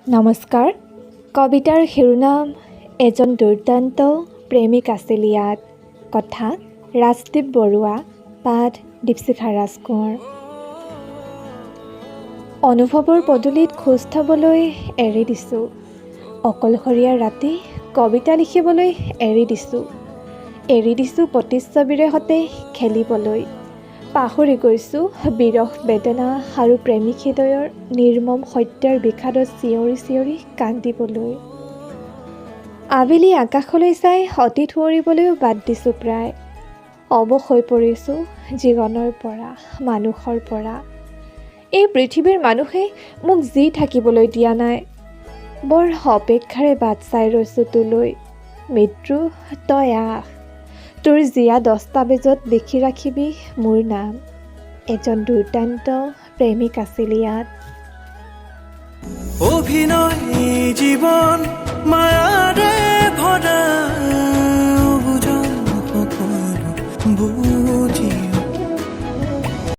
নমস্কাৰ। কবিতাৰ শিৰোনাম এজন দুৰ্দান্ত প্ৰেমিক আছিল ইয়াত। কথা ৰাজদীপ বৰুৱা, পাঠ দীপশিখা ৰাজকোঁৱৰ। অনুভৱৰ পদূলিত খোজ থ'বলৈ এৰি দিছোঁ। অকলশৰীয়া ৰাতি কবিতা লিখিবলৈ এৰি দিছোঁ। এৰি দিছোঁ প্ৰতিচ্ছবিৰে সতে খেলিবলৈ। পাহৰি গৈছোঁ বিৰহ বেদনা আৰু প্ৰেমিক হৃদয়ৰ নিৰ্মম সত্যৰ বিষাদত চিঞৰি চিঞৰি কান্দিবলৈ। আবেলি আকাশলৈ চাই অতীত সুঁৱৰিবলৈও বাদ দিছোঁ প্ৰায়। অৱশ হৈ পৰিছোঁ জীৱনৰ পৰা, মানুহৰ পৰা। এই পৃথিৱীৰ মানুহে মোক জী থাকিবলৈ দিয়া নাই। বৰ অপেক্ষাৰে বাট চাই ৰৈছোঁ তোলৈ। মৃত্যু, তই আহ। তোৰ জীয়া দস্তাবেজত লিখি ৰাখিবি মোৰ নাম। এজন দুৰ্দান্ত প্ৰেমিক আছিল ইয়াত। অভিনয় জীৱন মায়াৰে ভৰা, বুজা সকলো বুজি।